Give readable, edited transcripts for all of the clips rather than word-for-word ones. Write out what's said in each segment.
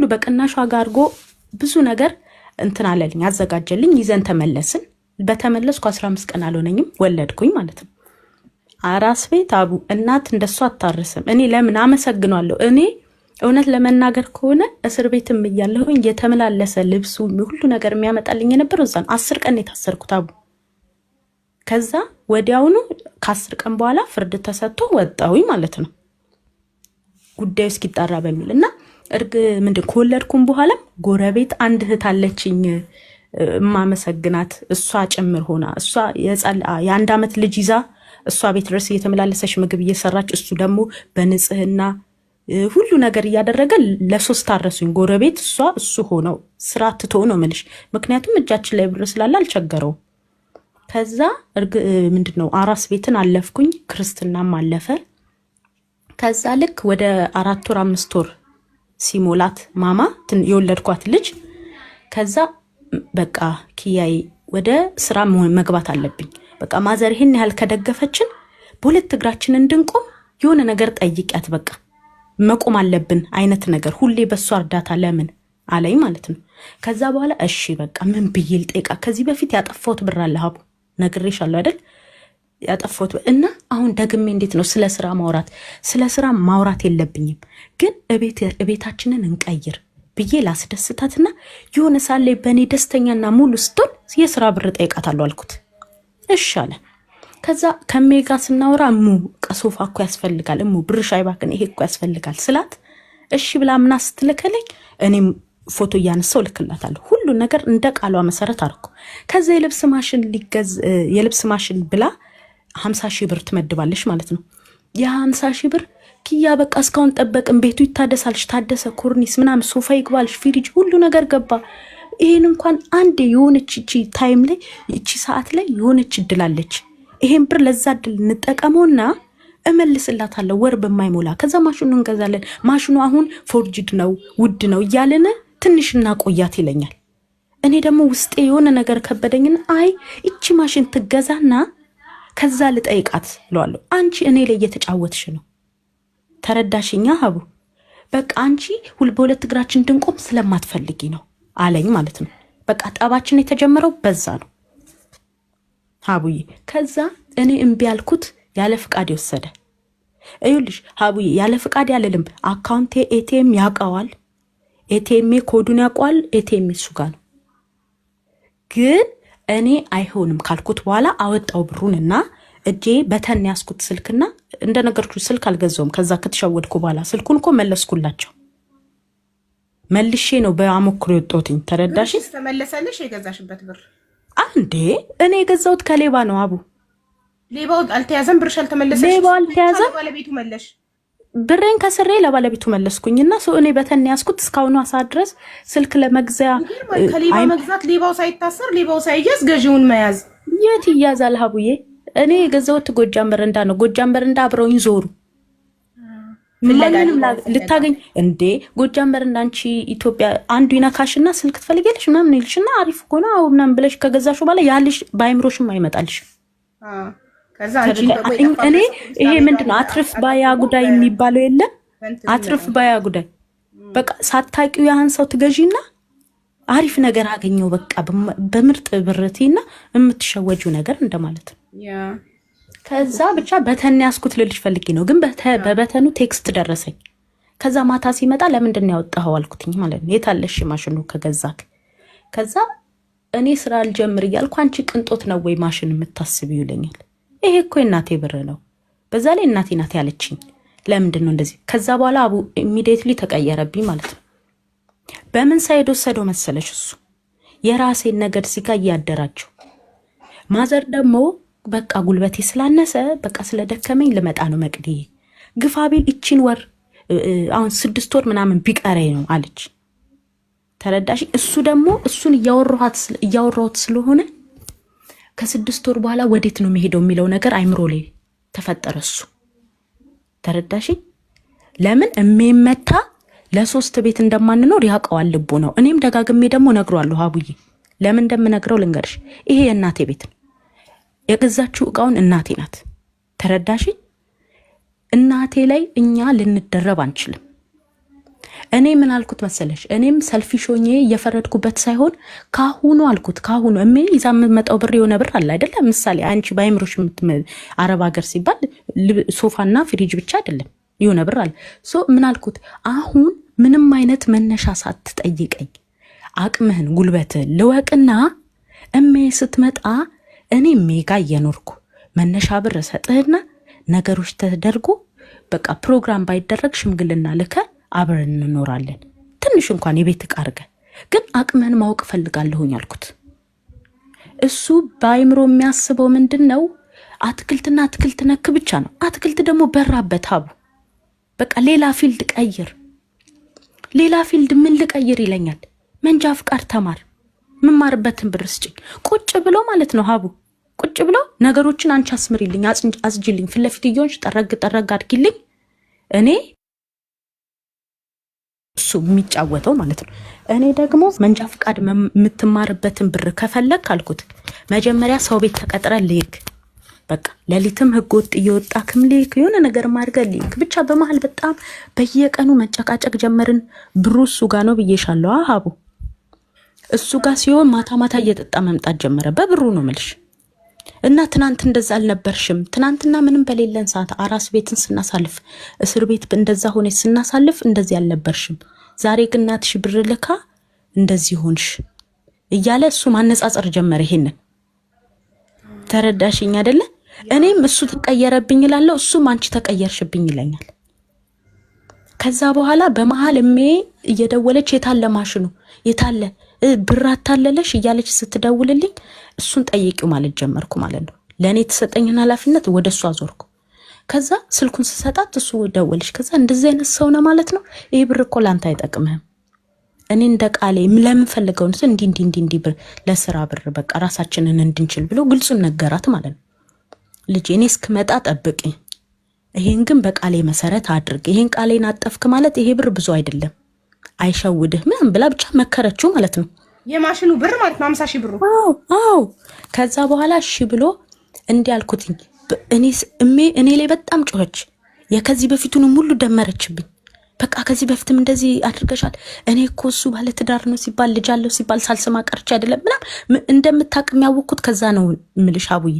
ሁሉ በቅናሽ ዋጋ አድርጎ ብዙ ነገር እንትን አለልኝ፣ አዘጋጀልኝ። ይዘን ተመለስን። በተመለስኩ 15 ቀን አልሆነኝም ወለድኩኝ ማለት ነው። አራስ ቤት አቡ እናት እንደሱ አታርስም። እኔ ለምን አመሰግኗለሁ። እኔ እውነት ለመናገር ከሆነ እስር ቤትም እያለሁኝ የተመላለሰ ልብሱ ሁሉ ነገር የሚያመጣልኝ የነበረው እዛ ነው። 10 ቀን የታሰርኩት አቡ። ከዛ ወዲያውኑ ከ10 ቀን በኋላ ፍርድ ተሰጥቶ ወጣሁኝ ማለት ነው። ጉዳዩ እስኪጣራ በሚል እና እርግ ምንድን ከወለድኩም በኋላም ጎረቤት አንድ እህት አለችኝ እማመሰግናት፣ እሷ ጭምር ሆና እሷ የ1 ዓመት ልጅ ይዛ እሷ ቤት ድረስ እየተመላለሰች ምግብ እየሰራች፣ እሱ ደግሞ በንጽህና ሁሉ ነገር እያደረገ ለሶስት አረሱኝ። ጎረቤት እሷ እሱ ሆነው ስራ ትቶ ነው የምልሽ። ምክንያቱም እጃችን ላይ ብር ስላለ አልቸገረውም። ከዛ ምንድን ነው አራስ ቤትን አለፍኩኝ፣ ክርስትናም አለፈ። ከዛ ልክ ወደ 4 ወር 5 ወር ሲሞላት ማማ የወለድኳት ልጅ፣ ከዛ በቃ ኪያዬ ወደ ስራ መግባት አለብኝ። በቃ ማዘር ይህን ያህል ከደገፈችን በሁለት እግራችን እንድንቆም የሆነ ነገር ጠይቂያት፣ በቃ መቆም አለብን አይነት ነገር፣ ሁሌ በእሷ እርዳታ ለምን አለኝ ማለት ነው። ከዛ በኋላ እሺ በቃ ምን ብዬ ልጠይቃ? ከዚህ በፊት ያጠፋሁት ብር አለ ሀቡ፣ ነግሬሻለሁ አይደል? ያጠፋሁት እና አሁን ደግሜ እንዴት ነው ስለ ስራ ማውራት? ስለ ስራ ማውራት የለብኝም፣ ግን እቤታችንን እንቀይር ብዬ ላስደስታትና የሆነ ሳለ በእኔ ደስተኛና ሙሉ ስትሆን የስራ ብር ጠይቃታለሁ አልኩት። እሺ አለ። ከዛ ከሜጋ ስናወራ እሙ ሶፋ እኮ ያስፈልጋል፣ እሙ ብርሽ አይባክን፣ ይሄ እኮ ያስፈልጋል ስላት እሺ ብላ ምና ስትልክልኝ እኔም ፎቶ እያነሳው እልክላታለሁ። ሁሉን ነገር እንደ ቃሏ መሰረት አደረኩ። ከዛ የልብስ ማሽን ሊገዝ የልብስ ማሽን ብላ 50,000 ብር ትመድባለች ማለት ነው። የ50,000 ብር ኪያ በቃ እስካሁን ጠበቅን፣ ቤቱ ይታደሳልሽ፣ ታደሰ፣ ኮርኒስ ምናምን፣ ሶፋ ይግባልሽ፣ ፍሪጅ፣ ሁሉ ነገር ገባ። ይሄን እንኳን አንዴ የሆነች እቺ time ላይ እቺ ሰዓት ላይ የሆነች እድል አለች። ይሄን ብር ለዛ እድል እንጠቀመውና እመልስላታለሁ ወር በማይሞላ። ከዛ ማሽኑ እንገዛለን። ማሽኑ አሁን forged ነው ውድ ነው እያልን ትንሽ እናቆያት ይለኛል። እኔ ደግሞ ውስጤ የሆነ ነገር ከበደኝና አይ እቺ ማሽን ትገዛና ከዛ ልጠይቃት እለዋለሁ። አንቺ እኔ ላይ እየተጫወትሽ ነው። ተረዳሽኛ ሀቡ? በቃ አንቺ በሁለት እግራችን እንድንቆም ስለማትፈልጊ ነው አለኝ ማለት ነው። በቃ ጠባችን የተጀመረው በዛ ነው ሀቡዬ። ከዛ እኔ እምቢ ያልኩት ያለ ፍቃድ የወሰደ፣ እዩልሽ ሀቡዬ፣ ያለ ፍቃድ ያለልም አካውንቴ ATM ያውቀዋል። ATM ኮዱን ያውቀዋል። ATM እሱ ጋር ነው። ግን እኔ አይሆንም ካልኩት በኋላ አወጣው ብሩን እና እጄ button ያስኩት ስልክና እንደነገርኩ ስልክ አልገዛውም። ከዛ ከተሸወድኩ በኋላ ስልኩን እኮ መለስኩላቸው። መልሼ ነው በአሞክሮ የወጣሁትኝ። ተረዳሽ? ብርሽስ ተመለሰልሽ? የገዛሽበት ብር? አንዴ እኔ የገዛሁት ከሌባ ነው አቡ። ሌባው አልተያዘም? ብርሽ አልተመለሰልሽ? ሌባው አልተያዘም። ባለቤቱ መለሽ? ብሬን ከስሬ ለባለቤቱ መለስኩኝና ሰው እኔ button ያስኩት እስካሁኑ ሰዓት ድረስ ስልክ ለመግዛያ ይገርማል። ከሌባ መግዛት፣ ሌባው ሳይታሰር ሌባው ሳይያዝ ገዢውን መያዝ። የት ይያዛል ሀቡዬ? እኔ የገዛሁት ጎጃም በረንዳ ነው። ጎጃም በረንዳ አብረውኝ ዞሩ። ፍለጋ ማንንም ሌባውን ፍለጋ። ልታገኝ እንዴ ጎጃም በረንዳ አንቺ ኢትዮጵያ አንዱ ይነካሽና ስልክ ትፈልጊያለሽ ምናምን ይልሽና አሪፍ እኮ ነው አዎ ምናምን ብለሽ ከገዛሽው በኋላ ያልሽ በአይምሮሽም አይመጣልሽም። ከዛ አንቺን ደግሞ እኔ የጠፋበት ሰው ፖሊስ ይሄ ጣቢያ ምንድን ነው አትርፍ ባያ አጠቁሞ ጉዳይ የሚባለው የለም። በእንትኑ አትርፍ ይመጣል። ባያ ጉዳይ በቃ ሳታውቂው ያህን ሰው ትገዢና አሪፍ ነገር አገኘው በቃ በምርጥ ብርቴና የምትሸወጂው ነገር እንደማለት ነው። ከዛ ብቻ button ያስኩት ልልሽ ፈልጌ ነው። ግን በ button ኑ text ደረሰኝ። ከዛ ማታ ሲመጣ ለምንድን ነው ያወጣኸው አልኩትኝ ማለት ነው። የታለሽ ማሽኑ ከገዛክ? ከዛ እኔ ስራ አልጀምር እያልኩ አንቺ ቅንጦት ነው ወይ ማሽን የምታስቢው ይለኛል። ይሄ እኮ የእናቴ ብር ነው። በዛ ላይ እናቴ ናት ያለችኝ። ለምንድን ነው እንደዚህ? ከዛ በኋላ አቡ immediately ተቀየረብኝ ማለት ነው። በምን side ወሰደው መሰለሽ? እሱ የራሴን ነገር ሲጋ እያደራጀው ማዘር ደግሞ በቃ ጉልበቴ ስላነሰ በቃ ስለደከመኝ ልመጣ ነው መቅድዬ፣ ግፋ ቢል ይቺን ወር አሁን 6 ወር ምናምን ቢቀረኝ ነው አለች። ተረዳሽ? እሱ ደግሞ እሱን እያወራሁት ስለሆነ ከ6 ወር በኋላ ወዴት ነው የሚሄደው የሚለው ነገር አይምሮ ላይ ተፈጠረ። እሱ ተረዳሽ? ለምን እሜመታ ለሶስት ቤት እንደማንኖር ያውቀዋል ልቡ ነው። እኔም ደጋግሜ ደግሞ እነግረዋለሁ። አቡዬ ለምን እንደምነግረው ልንገርሽ። ይሄ የእናቴ ቤት ነው። የገዛችው እቃውን እናቴ ናት። ተረዳሽ? እናቴ ላይ እኛ ልንደረብ አንችልም። እኔ ምን አልኩት መሰለሽ? እኔም selfish ሆኜ እየፈረድኩበት ሳይሆን ካሁኑ አልኩት፣ ካሁኑ እሜ ይዛ የምትመጣው ብር የሆነ ብር አለ አይደለም። ምሳሌ አንቺ በአይምሮሽ አረብ ሀገር ሲባል ሶፋና ፍሪጅ ብቻ አይደለም፣ የሆነ ብር አለ። So ምን አልኩት፣ አሁን ምንም አይነት መነሻ ሳትጠይቀኝ አቅምህን ጉልበትህን ልወቅና እሜ ስትመጣ እኔ ሜጋ እየኖርኩ መነሻ ብር እሰጥህና ነገሮች ተደርጎ በቃ ፕሮግራም ባይደረግ ሽምግልና ልከ አብረን እንኖራለን። ትንሽ እንኳን የቤት ዕቃ አድርገህ ግን አቅምህን ማወቅ እፈልጋለሁኝ አልኩት። እሱ በአይምሮ የሚያስበው ምንድን ነው? አትክልትና አትክልት ነክ ብቻ ነው። አትክልት ደግሞ በራበት ሀቡ፣ በቃ ሌላ field ቀይር፣ ሌላ field ምን ልቀይር ይለኛል። መንጃ ፍቃድ ተማር፣ የምማርበትን ብር ስጭኝ። ቁጭ ብሎ ማለት ነው ሀቡ፣ ቁጭ ብሎ ነገሮችን አንቺ አስምሪልኝ፣ አጽጂልኝ፣ ፊት ለፊት እየሆንሽ ጠረግ ጠረግ አድርጊልኝ፣ እኔ እሱ የሚጫወተው ማለት ነው። እኔ ደግሞ መንጃ ፍቃድ የምትማርበትን ብር ከፈለግ አልኩት፣ መጀመሪያ ሰው ቤት ተቀጥረ ልክ በቃ ሌሊትም ህገ ወጥ እየወጣ ክምልክ የሆነ ነገር ማድረግ ልክ ብቻ። በመሀል በጣም በየቀኑ መጨቃጨቅ ጀመርን። ብሩ እሱ ጋ ነው ብዬሻለሁ ሀቡ፣ እሱ ጋር ሲሆን ማታ ማታ እየጠጣ መምጣት ጀመረ። በብሩ ነው ምልሽ። እና ትናንት እንደዛ አልነበርሽም። ትናንትና ምንም በሌለን ሰዓት አራስ ቤትን ስናሳልፍ፣ እስር ቤት እንደዛ ሆነ ስናሳልፍ እንደዚህ አልነበርሽም። ዛሬ ግን እናትሽ ብር ልካ እንደዚህ ሆንሽ እያለ እሱ ማነጻጸር ጀመረ። ይሄንን ተረዳሽኝ አይደለ? እኔም እሱ ተቀየረብኝ እላለሁ፣ እሱም አንቺ ተቀየርሽብኝ ይለኛል። ከዛ በኋላ በመሀል እሜ እየደወለች የታለ ማሽኑ፣ የታለ ብር አታለለሽ እያለች ስትደውልልኝ እሱን ጠይቂው ማለት ጀመርኩ ማለት ነው። ለእኔ የተሰጠኝን ኃላፊነት ወደ እሱ አዞርኩ። ከዛ ስልኩን ስሰጣት እሱ ደወለች። ከዛ እንደዚህ አይነት ሰው ነው ማለት ነው። ይሄ ብር እኮ ለአንተ አይጠቅምህም። እኔ እንደ ቃሌ ለምን ፈልገውን እንዲህ እንዲህ እንዲህ እንዲህ ብር ለስራ ብር በቃ ራሳችንን እንድንችል ብሎ ግልጹን ነገራት ማለት ነው። ልጄ እኔ እስክመጣ ጠብቅኝ፣ ይሄን ግን በቃሌ መሰረት አድርግ። ይሄን ቃሌን አጠፍክ ማለት ይሄ ብር ብዙ አይደለም፣ አይሸውድህ ምናምን ብላ ብቻ መከረችው ማለት ነው። የማሽኑ ብር ማለት ነው፣ 50,000 ብሩ። አዎ አዎ። ከዛ በኋላ እሺ ብሎ እንዲህ አልኩትኝ። እኔ እኔ ላይ በጣም ጮኸች። የከዚህ በፊቱንም ሁሉ ደመረችብኝ። በቃ ከዚህ በፊትም እንደዚህ አድርገሻል። እኔ እኮ እሱ ባለትዳር ነው ሲባል፣ ልጅ አለው ሲባል ሳልሰማ ቀርቼ አይደለም ምናምን እንደምታውቅ የሚያወቅኩት ከዛ ነው ምልሽ አቡዬ።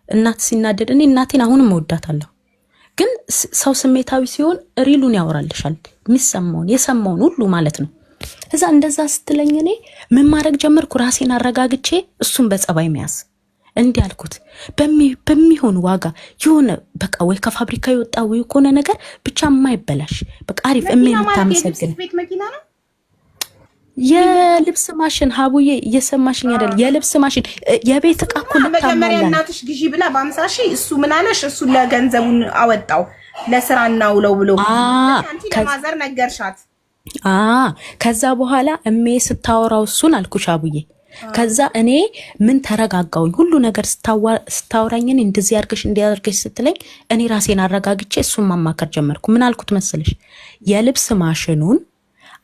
እናት ሲናደድ እኔ እናቴን አሁንም እወዳታለሁ፣ ግን ሰው ስሜታዊ ሲሆን real ኡን ያወራልሻል፣ የሚሰማውን የሰማውን ሁሉ ማለት ነው። እዛ እንደዛ ስትለኝ እኔ ምን ማድረግ ጀመርኩ? ራሴን አረጋግቼ እሱን በጸባይ መያዝ። እንዲህ አልኩት፣ በሚሆን ዋጋ የሆነ በቃ ወይ ከፋብሪካ የወጣ ወይ ከሆነ ነገር ብቻ የማይበላሽ በቃ አሪፍ እሜ መኪና ማለት የልብስ የምታመሰግን ቤት መኪና ነው። የልብስ ማሽን ሀቡዬ፣ እየሰማሽኝ አይደል? የልብስ ማሽን፣ የቤት እቃ እኮ መጀመሪያ ልታሟላ ነው። እናትሽ ግዢ ብላ በ50,000 እሱ ምን አለሽ? እሱ ለገንዘቡን አወጣው ለስራ እናውለው ብሎ አንቺ ለ mother ነገርሻት። አ ከዛ በኋላ እሜ ስታወራው እሱን አልኩሽ አቡዬ። ከዛ እኔ ምን ተረጋጋውኝ። ሁሉ ነገር ስታወራኝ እኔ እንደዚህ አድርገሽ እንዲህ አድርገሽ ስትለኝ እኔ ራሴን አረጋግቼ እሱን ማማከር ጀመርኩ። ምን አልኩት መሰለሽ? የልብስ ማሽኑን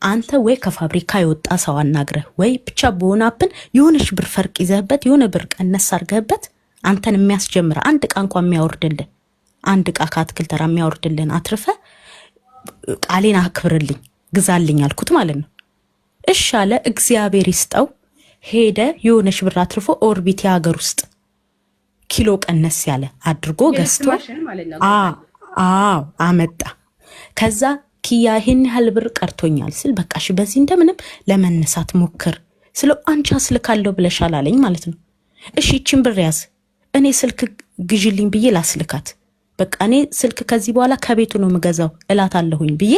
አንተ ወይ ከፋብሪካ የወጣ ሰው አናግረህ ወይ ብቻ በሆነ አፕን የሆነች ብር ፈርቅ ይዘህበት፣ የሆነ ብር ቀነስ አድርገህበት አንተን የሚያስጀምረ አንድ ዕቃ እንኳን የሚያወርድልህ፣ አንድ ዕቃ ከአትክልት ተራ የሚያወርድልህን አትርፈ ቃሌን አክብርልኝ ግዛልኝ አልኩት ማለት ነው። እሺ አለ። እግዚአብሔር ይስጠው። ሄደ፣ የሆነች ብር አትርፎ ኦርቢት የሀገር ውስጥ ኪሎ ቀነስ ያለ አድርጎ የልብስ ገዝቶ ማሽን ማለት ነው። አዎ አመጣ። ከዛ ኪያ ይሄን ያህል ብር ቀርቶኛል ስል በቃ እሺ በዚህ እንደምንም ለመነሳት ሞክር ስለው አንቺ አስልካለሁ ብለሻል አለኝ ማለት ነው። እሺ ይቺን ብር ያዝ፣ እኔ ስልክ ግዢልኝ ብዬ ላስልካት፣ በቃ እኔ ስልክ ከዚህ በኋላ ከቤቱ ነው የምገዛው እላታለሁኝ ብዬ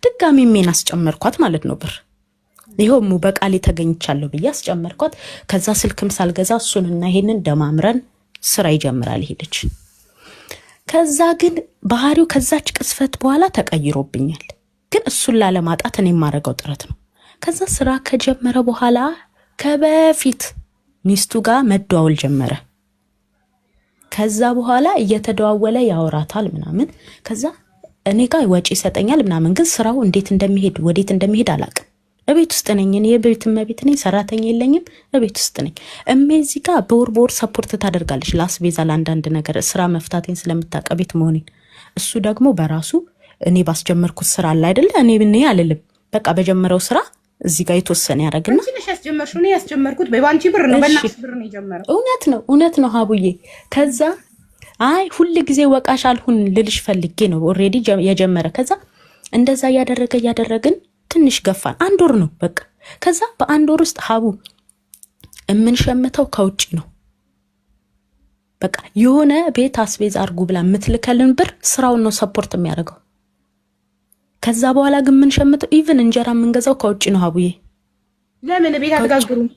ድጋሚ ሜን አስጨመርኳት ማለት ነው ብር። ይኸው ሙ በቃሌ ተገኝቻለሁ ብዬ አስጨመርኳት። ከዛ ስልክም ሳልገዛ እሱንና ይሄንን ደማምረን ስራ ይጀምራል ሄደች። ከዛ ግን ባህሪው ከዛች ቅስፈት በኋላ ተቀይሮብኛል። ግን እሱን ላለማጣት እኔ የማደርገው ጥረት ነው። ከዛ ስራ ከጀመረ በኋላ ከበፊት ሚስቱ ጋር መደዋወል ጀመረ። ከዛ በኋላ እየተደዋወለ ያወራታል ምናምን። ከዛ እኔ ጋር ወጪ ይሰጠኛል ምናምን። ግን ስራው እንዴት እንደሚሄድ ወዴት እንደሚሄድ አላውቅም። እቤት ውስጥ ነኝ እኔ፣ የቤት እመቤት ነኝ፣ ሰራተኛ የለኝም። እቤት ውስጥ ነኝ። እሜ እዚህ ጋር በወር በወር support ታደርጋለች ለአስቤዛ፣ ለአንዳንድ ነገር ስራ መፍታቴን ስለምታውቅ ቤት መሆኔን። እሱ ደግሞ በራሱ እኔ ባስጀመርኩት ስራ አለ አይደለ፣ እኔ ብኔ አልልም። በቃ በጀመረው ስራ እዚህ ጋር የተወሰነ ያደረግና አንቺ ነሽ ያስጀመርሽው፣ እኔ ያስጀመርኩት በአንቺ ብር ነው፣ እሺ በእናትሽ ብር ነው የጀመረው። እውነት ነው፣ እውነት ነው ሀቡዬ። ከዛ አይ ሁል ጊዜ ወቃሽ አልሁን ልልሽ ፈልጌ ነው already የጀመረ። ከዛ እንደዛ እያደረገ እያደረግን ትንሽ ገፋን። አንድ ወር ነው በቃ። ከዛ በአንድ ወር ውስጥ ሀቡ የምንሸምተው ከውጭ ነው። በቃ የሆነ ቤት አስቤዛ አርጉ ብላ የምትልከልን ብር ስራውን ነው support የሚያደርገው። ከዛ በኋላ ግን የምንሸምተው even እንጀራ የምንገዛው ከውጭ ነው ሀቡዬ። ለምን ቤት ከውጭ አትጋግሩም?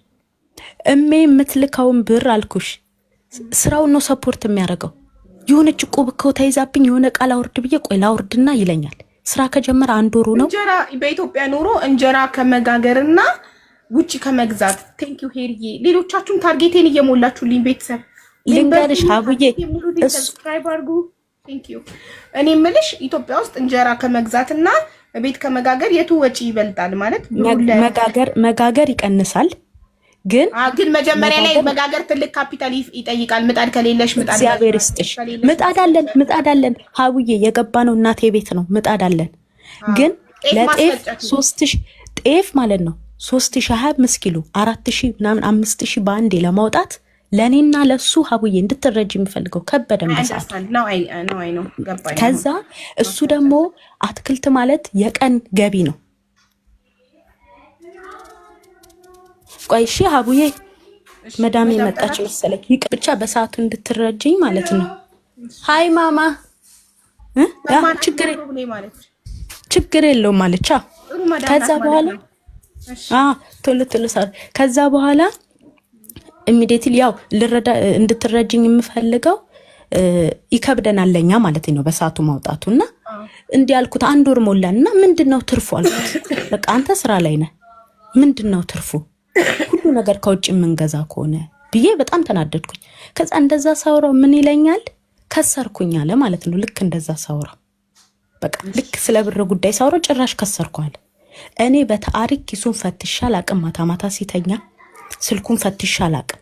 እሜ የምትልከውን ብር አልኩሽ ስራውን ነው support የሚያደርገው። የሆነች ዕቁብ እኮ ተይዛብኝ የሆነ ቃል አውርድ ብዬ ቆይ ላውርድና ይለኛል። ስራ ከጀመረ አንድ ወሩ ነው። እንጀራ በኢትዮጵያ ኑሮ እንጀራ ከመጋገርና ውጭ ከመግዛት። Thank you ሄርዬ። ሌሎቻችሁም target ኤን እየሞላችሁልኝ ቤተሰብ ልንገርሽ member ሀቡዬ target ኤን ሙሉልኝ፣ እሱ subscribe አድርጉ። Thank you። እኔ የምልሽ ኢትዮጵያ ውስጥ እንጀራ ከመግዛትና ቤት ከመጋገር የቱ ወጪ ይበልጣል? ማለት ብሩን ለ መጋገር ይቀንሳል፣ ግን ግን መጀመሪያ ላይ መጋገር መጋገር ትልቅ ካፒታል ይጠይቃል። ምጣድ ከሌለሽ ምጣድ እግዚአብሔር መግዛት ይስጥሽ። ከሌለሽ ምጣድ አለን፣ ምጣድ አለን ሀቡዬ፣ የገባ ነው እናቴ ቤት ነው ምጣድ አለን። ግን ጤፍ ለጤፍ ማስፈጨት ነው። 3000 ጤፍ ማለት ነው 3025 ኪሎ 4000 ምናምን 5000 በአንዴ ለማውጣት ለእኔና ለሱ ሀቡዬ እንድትረጅ የሚፈልገው ከበደን በሰዓቱ። Understand ነው። I ነው I ነው ገባኝ አሁን። ከዛ እሱ ደግሞ አትክልት ማለት የቀን ገቢ ነው። ቆይ እሺ ሀቡዬ እሺ መዳሜ መዳም መጣች ጠራች። መሰለኝ። ብቻ በሰዓቱ እንድትረጅኝ ማለት ነው። Hi ማማ እ? ያ መማር ችግር ጥሩ ነው ማለት ችግር የለውም አለች። አዎ። ጥሩ መዳም ከዛ ናት ማለት በኋላ ነው። እሺ ቶሎ ቶሎ ከዛ በኋላ immediately ያው ልረዳ እንድትረጅኝ የምፈልገው ይከብደናል ለኛ ማለት ነው በሰዓቱ ማውጣቱ እና እንዲህ አልኩት። አንድ ወር ሞላን እና ምንድን ነው ትርፉ አልኩት። በቃ አንተ ስራ ላይ ነህ፣ ምንድን ነው ትርፉ ሁሉ ነገር ከውጭ የምንገዛ ከሆነ ብዬ በጣም ተናደድኩኝ። ከዛ እንደዛ ሳውራው ምን ይለኛል? ከሰርኩኝ አለ ማለት ነው። ልክ እንደዛ ሳውራው በቃ ልክ ስለ ብር ጉዳይ ሳውራው ጭራሽ ከሰርኩ አለ። እኔ በታሪክ ኪሱን ፈትሻ አላቅም። ማታ ማታ ሲተኛ ስልኩን ፈትሻ አላቅም።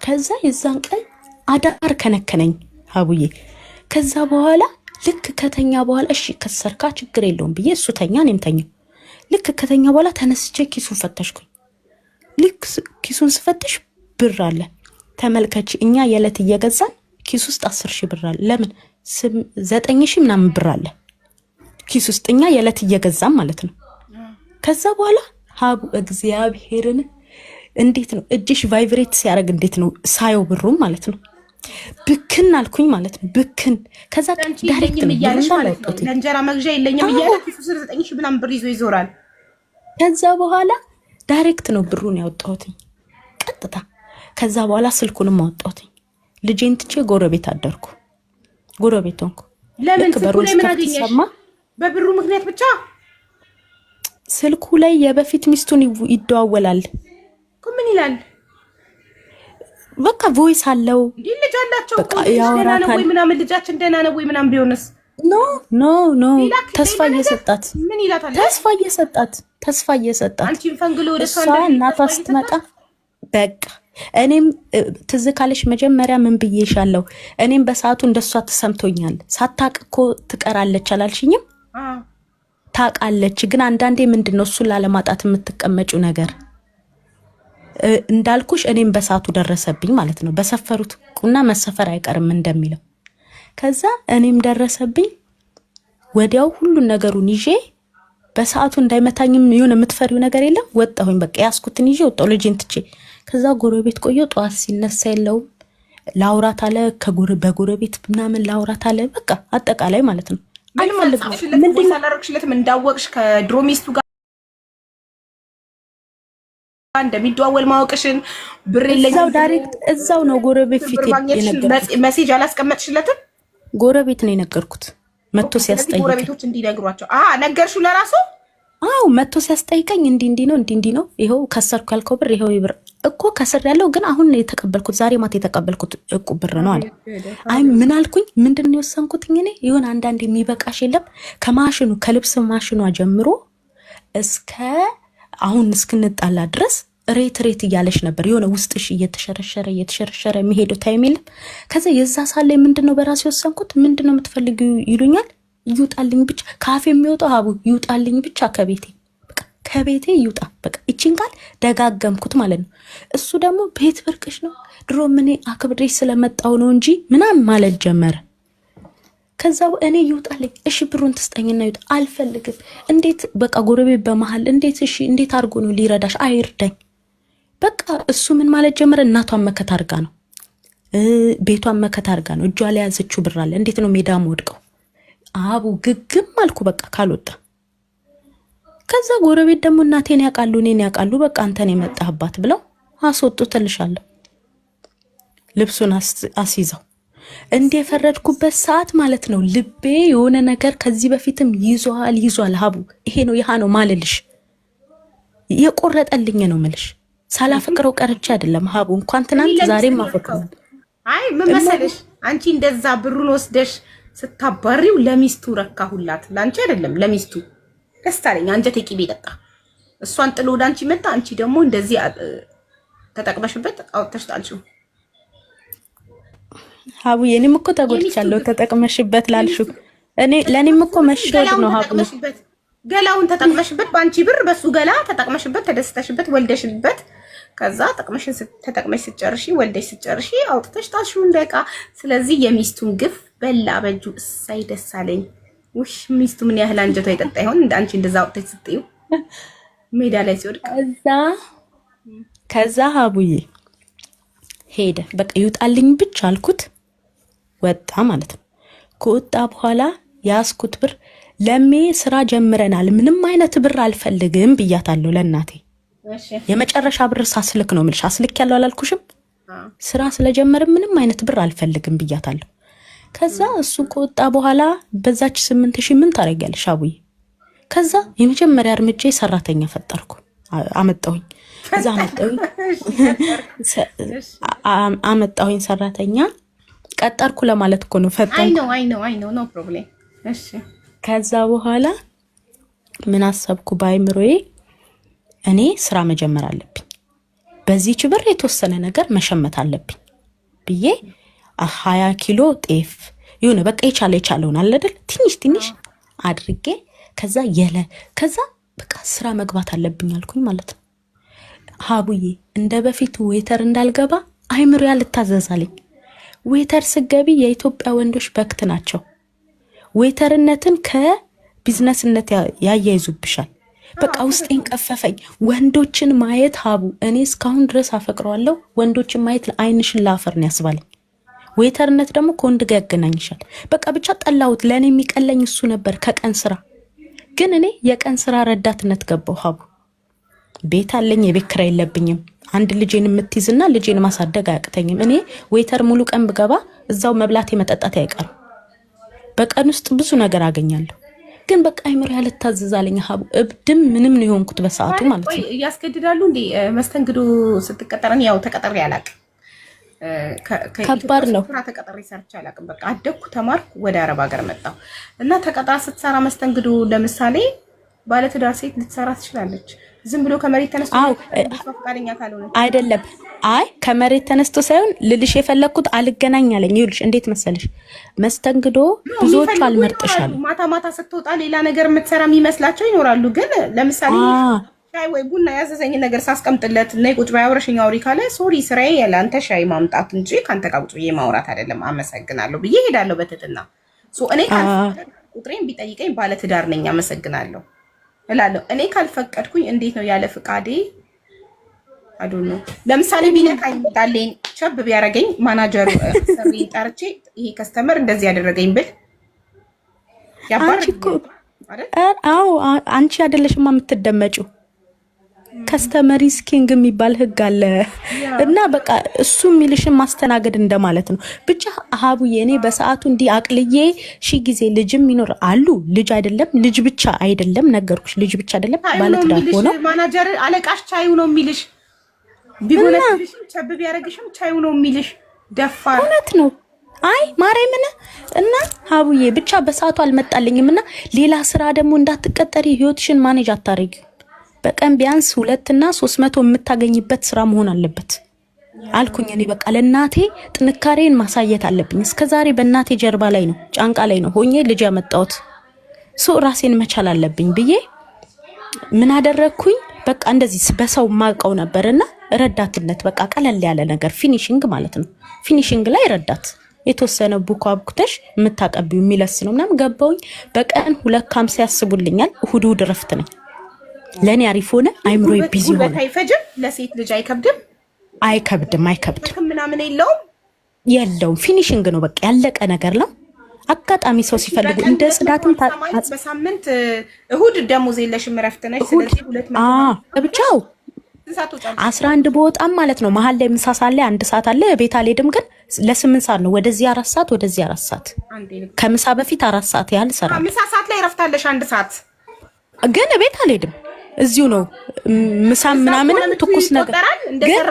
ከዛ የዛን ቀን አዳር ከነከነኝ ሀቡዬ። ከዛ በኋላ ልክ ከተኛ በኋላ እሺ ከሰርካ ችግር የለውም ብዬ እሱ ተኛ፣ እኔም ተኛው። ልክ ከተኛ በኋላ ተነስቼ ኪሱን ፈተሽኩኝ። ልክ ኪሱን ስፈትሽ ብር አለ። ተመልከች፣ እኛ የዕለት እየገዛን ኪስ ውስጥ 10,000 ብር አለ። ለምን 9,000 ምናምን ብር አለ ኪስ ውስጥ እኛ የዕለት እየገዛን ማለት ነው። ከዛ በኋላ ሀቡ እግዚአብሔርን እንዴት ነው እጅሽ vibrate ሲያደርግ እንዴት ነው ሳየው ብሩም ማለት ነው ብክን አልኩኝ ማለት ነው። ብክን ከዛ አንቺ direct የለኝም ነው ብሩ እያለሽ እንዳለ ማለት ነው። አወጣሁት። ለእንጀራ መግዣ የለኝም እያለ ኪሱ ስር 9,000 ምናምን ብር ይዞ ይዞራል። ከዛ በኋላ direct ነው ብሩን ያወጣሁትኝ ቀጥታ። ከዛ በኋላ ስልኩንም አወጣሁትኝ። ልጄን ትቼ ጎረቤት አደርኩ፣ ጎረቤት ሆንኩ። ለምን ልክ ስልኩ በሩን ላይ ምን ስከፍት አገኘሽ? ሰማ በብሩ ምክንያት ብቻ ስልኩ ላይ የበፊት ሚስቱን ይደዋወላል። እኮ ምን ይላል? በቃ voice አለው። እንዲህ ልጅ አላቸው በቃ እኮ ልጅ ደህና ነው ወይ ያወራታል። ምናምን ልጃችን ደህና ነው ወይ ምናምን ቢሆንስ No no no ሌላ ተስፋ ሌላ ነገር እየሰጣት ምን ይላታል? ተስፋ እየሰጣት ተስፋ እየሰጣት አንቺን ፈንግሎ ወደ እሷ እሷ እንደሚሄድ እናቷ ተስፋ ስትመጣ እየሰጣት በቃ እኔም ትዝ ካለሽ መጀመሪያ ምን ብዬሻለሁ? እኔም በሰዓቱ እንደሷ ተሰምቶኛል። ሳታቅ እኮ ትቀራለች አላልሽኝም? ታውቃለች። ግን አንዳንዴ ምንድን ነው እሱን ላለማጣት የምትቀመጪው ነገር እንዳልኩሽ እኔም በሰዓቱ ደረሰብኝ ማለት ነው። በሰፈሩት ቁና መሰፈር አይቀርም እንደሚለው ከዛ እኔም ደረሰብኝ። ወዲያው ሁሉን ነገሩን ይዤ በሰዓቱ እንዳይመታኝም የሆነ የምትፈሪው ነገር የለም። ወጣሁኝ፣ በቃ ያስኩትን ይዤ ወጣሁ ልጄን ትቼ። ከዛ ጎረቤት ቆየሁ። ጠዋት ሲነሳ የለውም ላውራት አለ በጎረቤት ምናምን ላውራት አለ። በቃ አጠቃላይ ማለት ነው ምንም አልፈልግም። አልጻፍሽለትም ምንድን voice አላደረግሽለትም? እንዳወቅሽ ከድሮ ሚስቱ ጋር እንደሚደዋወል ማወቅሽን ብር እዛው የለኝም ብሎ direct እዛው ነው ጎረቤት ፊት ብር ማግኘትሽን የነገርኩት። message አላስቀመጥሽለትም? ጎረቤት ነው የነገርኩት መጥቶ Okay። ስለዚህ ሲያስጠይቀኝ። ጎረቤቶች እንዲነግሯቸው ነገርሽው ለራሱ? አው መጥቶ ሲያስጠይቀኝ እንዲህ እንዲህ ነው እንዲህ እንዲህ ነው ይኸው ከሰርኩ ያልከው ብር ይኸው ብር እኮ ከስር ያለው ግን አሁን የተቀበልኩት ዛሬ ማታ የተቀበልኩት እቁብ ብር ነው አለ። አይ ምን አልኩኝ? ምንድን ነው የወሰንኩትኝ እኔ የሆነ አንዳንድ የሚበቃሽ የለም ከማሽኑ ከልብስ ማሽኗ ጀምሮ እስከ አሁን እስክንጣላ ድረስ ሬት ሬት እያለሽ ነበር። የሆነ ውስጥሽ እየተሸረሸረ እየተሸረሸረ የሚሄደው time የለም። ከዛ የዛ ሳለ ምንድን ነው በራሴ የወሰንኩት ምንድን ነው የምትፈልጊው ይሉኛል። ይውጣልኝ ብቻ ካፌ የሚወጣው ሀቡ ይውጣልኝ ብቻ ከቤቴ፣ በቃ ከቤቴ ይውጣ። በቃ ይቺን ቃል ደጋገምኩት ማለት ነው። እሱ ደግሞ ቤት ብርቅሽ ነው፣ ድሮም እኔ አክብሬሽ ስለመጣው ነው እንጂ ምናምን ማለት ጀመረ። ከዛ እኔ ይውጣልኝ፣ እሺ ብሩን ትስጠኝና ይውጣ፣ አልፈልግም። እንዴት በቃ ጎረቤት በመሀል እንዴት እሺ፣ እንዴት አድርጎ ነው ሊረዳሽ? አይርዳኝ። በቃ እሱ ምን ማለት ጀመረ? እናቷን መከታ አድርጋ ነው፣ ቤቷን መከታ አድርጋ ነው። እጇ ላይ ያዘችው ብር አለ። እንዴት ነው ሜዳ ወድቀው አቡ ግግም አልኩ። በቃ ካልወጣ ከዛ ጎረቤት ደግሞ እናቴን ያውቃሉ እኔን ያውቃሉ፣ በቃ አንተን የመጣህባት ብለው አስወጡ ትልሻለሁ። ልብሱን አስይዘው እንደ የፈረድኩበት ሰዓት ማለት ነው። ልቤ የሆነ ነገር ከዚህ በፊትም ይዟል ይዟል። ሀቡ ይሄ ነው ይሃ ነው ማልልሽ የቆረጠልኝ ነው ምልሽ። ሳላፈቅረው ቀርቼ አይደለም ሀቡ፣ እንኳን ትናንት ዛሬም አፈቅረዋለሁ። አይ ምን መሰለሽ፣ አንቺ እንደዛ ብሩን ወስደሽ ስታባሪው ለሚስቱ ረካሁላት፣ ለአንቺ አይደለም ለሚስቱ ደስ አለኝ። አንጀቴ ቅቤ ጠጣ። እሷን ጥሎ ወደ አንቺ መጣ። አንቺ ደግሞ እንደዚህ ተጠቅመሽበት አውጥተሽ ጣልሽው። ሀቡዬ እኔም እኮ ተጎድቻለሁ። ተጠቅመሽበት ላልሽው እኔ ለእኔም እኮ መሸወድ ነው ሀቡ። ገላውን ተጠቅመሽበት በአንቺ ብር በሱ ገላ ተጠቅመሽበት ተደስተሽበት ወልደሽበት፣ ከዛ ጥቅምሽን ተጠቅመሽ ስትጨርሺ ወልደሽ ስትጨርሺ አውጥተሽ ጣልሽው እንደ ዕቃ። ስለዚህ የሚስቱን ግፍ በላ በእጁ። እሳይ ደስ አለኝ። ውሽ ሚስቱ ምን ያህል አንጀቷ የጠጣ ይሆን? እንደ አንቺ እንደዛ አውጥተሽ ስትዩ ሜዳ ላይ ሲወድቅ። ከዛ ሀቡዬ ሄደ። በቃ ይውጣልኝ ብቻ አልኩት። ወጣ ማለት ነው። ከወጣ በኋላ ያስኩት ብር ለሜ ስራ ጀምረናል፣ ምንም አይነት ብር አልፈልግም ብያታለሁ ለእናቴ። የመጨረሻ ብር ሳስልክ ነው የምልሽ። አስልክ ያለው አላልኩሽም? ስራ ስለጀመርን ምንም አይነት ብር አልፈልግም ብያታለሁ። ከዛ እሱ ከወጣ በኋላ በዛች 8,000 ምን ታደርጊያለሽ አቡዬ? ከዛ የመጀመሪያ እርምጃ ሰራተኛ ፈጠርኩ፣ አመጣሁኝ። እዛ አመጣሁኝ ሰራተኛ ቀጠርኩ ለማለት እኮ ነው። ፈጠንኩ። ከዛ በኋላ ምን አሰብኩ በአይምሮዬ፣ እኔ ስራ መጀመር አለብኝ፣ በዚህች ብር የተወሰነ ነገር መሸመት አለብኝ ብዬ 20 ኪሎ ጤፍ የሆነ በቃ የቻለ የቻለውን አለ አይደል ትንሽ ትንሽ አድርጌ ከዛ የለ ከዛ በቃ ስራ መግባት አለብኝ አልኩኝ ማለት ነው። ሀቡዬ እንደ በፊቱ waiter እንዳልገባ አይምሮ ያልታዘዛልኝ። waiter ስገቢ የኢትዮጵያ ወንዶች በክት ናቸው። waiter ነትን ከቢዝነስነት ያያይዙብሻል። በቃ ውስጤን ቀፈፈኝ። ወንዶችን ማየት ሀቡ እኔ እስካሁን ድረስ አፈቅረዋለሁ። ወንዶችን ማየት ዓይንሽን ለአፈር ነው ያስባለኝ። waiter ነት ደግሞ ከወንድ ጋር ያገናኝሻል። በቃ ብቻ ጠላሁት። ለእኔ የሚቀለኝ እሱ ነበር ከቀን ስራ። ግን እኔ የቀን ስራ ረዳትነት ገባሁ ሀቡ። ቤት አለኝ፣ የቤት ኪራይ የለብኝም። አንድ ልጄን የምትይዝና ልጄን ማሳደግ አያቅተኝም። እኔ waiter ሙሉ ቀን ብገባ እዛው መብላቴ መጠጣቴ አይቀርም። በቀን ውስጥ ብዙ ነገር አገኛለሁ። ግን በቃ አይምሮ ያልታዘዛለኝ ሀቡ። እብድም ምንም ነው የሆንኩት በሰዓቱ ማለት ነው። ያስገድዳሉ እንዴ መስተንግዶ ስትቀጠረን? ያው ተቀጠሬ አላውቅም። ከባድ ነው። ስራ ተቀጥሬ ሰርቼ አላውቅም። በቃ አደግኩ፣ ተማርኩ፣ ወደ አረብ ሀገር መጣሁ እና ተቀጥራ ስትሰራ መስተንግዶ ለምሳሌ ባለትዳር ሴት ልትሰራ ትችላለች። ዝም ብሎ ከመሬት ተነስቶ ፈቃደኛ ካልሆነ አይደለም። አይ ከመሬት ተነስቶ ሳይሆን ልልሽ የፈለግኩት አልገናኝ አለኝ። ይኸውልሽ እንዴት መሰለሽ መስተንግዶ ብዙዎቹ አልመርጥሻለሁ። ማታ ማታ ስትወጣ ሌላ ነገር የምትሰራ የሚመስላቸው ይኖራሉ። ግን ለምሳሌ ሻይ ወይ ቡና ያዘዘኝ ነገር ሳስቀምጥለት እና ቁጭ በይ አብረሽኝ አውሪ ካለ sorry ስራዬ ያለአንተ ሻይ ማምጣት እንጂ ከአንተ ጋር ቁጭ ብዬ ማውራት አይደለም፣ አመሰግናለሁ ብዬ ሄዳለሁ በትህትና። እኔ ቁጥሬን ቢጠይቀኝ ባለትዳር ነኝ አመሰግናለሁ እላለሁ። እኔ ካልፈቀድኩኝ እንዴት ነው ያለ ፍቃዴ? I don't know። ለምሳሌ ቢነካኝ ዳሌን ቸብ ቢያደርገኝ ማናጀሩ ሰሪን ጠርቼ ይሄ customer እንደዚህ ያደረገኝ ብል ያባርራል። አዎ አንቺ አይደለሽማ የምትደመጪው። Customer is king የሚባል ህግ አለ እና በቃ እሱ የሚልሽን ማስተናገድ እንደማለት ነው። ብቻ ሀቡዬ እኔ በሰዓቱ እንዲህ አቅልዬ ሺ ጊዜ ልጅም ይኖር አሉ ልጅ አይደለም ልጅ ብቻ አይደለም ነገርኩሽ፣ ልጅ ብቻ አይደለም ባለትዳር ሆነው ማናጀር አለቃሽ ቻዩ ነው የሚልሽ፣ ቢጎነትልሽም ቸብ ቢያደርግሽም ቻዩ ነው የሚልሽ። ደፋር እውነት ነው። አይ ማርያምን እና ሀቡዬ ብቻ በሰዓቱ አልመጣልኝም እና ሌላ ስራ ደግሞ እንዳትቀጠሪ ህይወትሽን manage አታረጊው። በቀን ቢያንስ 200 እና 300 የምታገኝበት ስራ መሆን አለበት አልኩኝ። እኔ በቃ ለእናቴ ጥንካሬን ማሳየት አለብኝ። እስከ ዛሬ በእናቴ ጀርባ ላይ ነው ጫንቃ ላይ ነው ሆኜ ልጅ ያመጣሁት። So ራሴን መቻል አለብኝ ብዬ ምን አደረግኩኝ? በቃ እንደዚህ በሰው ማውቀው ነበርና ረዳትነት፣ በቃ ቀለል ያለ ነገር finishing ማለት ነው። Finishing ላይ ረዳት የተወሰነ ቡኮ አብኩተሽ የምታቀቢው የሚለስ ነው ምናምን ገባውኝ። በቀን 2.50 ያስቡልኛል። እሁድ እሁድ እረፍት ነኝ። ለእኔ አሪፍ ሆነ። አይምሮ busy ሆነ። ጉልበት አይፈጅም፣ ለሴት ልጅ አይከብድም። አይከብድም፣ አይከብድም። ምናምን የለውም። የለውም። Finishing ነው፣ በቃ ያለቀ ነገር ነው። አጋጣሚ ሰው ሲፈልጉ እንደ ጽዳትም በሳምንት እሁድ ደሞዝ የለሽም፣ እረፍት ነሽ። ስለዚህ ብቻው 11 በወጣም ማለት ነው። መሀል ላይ ምሳ ሰዓት ላይ 1 ሰዓት አለ። ቤት አልሄድም፣ ግን ለ8 ሰዓት ነው። ወደዚህ 4 ሰዓት፣ ወደዚህ 4 ሰዓት፣ ከምሳ በፊት 4 ሰዓት ያህል እሰራለሁ። ምሳ ሰዓት ላይ እረፍት አለሽ 1 ሰዓት። ግን ቤት አልሄድም፣ እዚሁ ነው። ምሳ ምናምንም ትኩስ ነገር ግን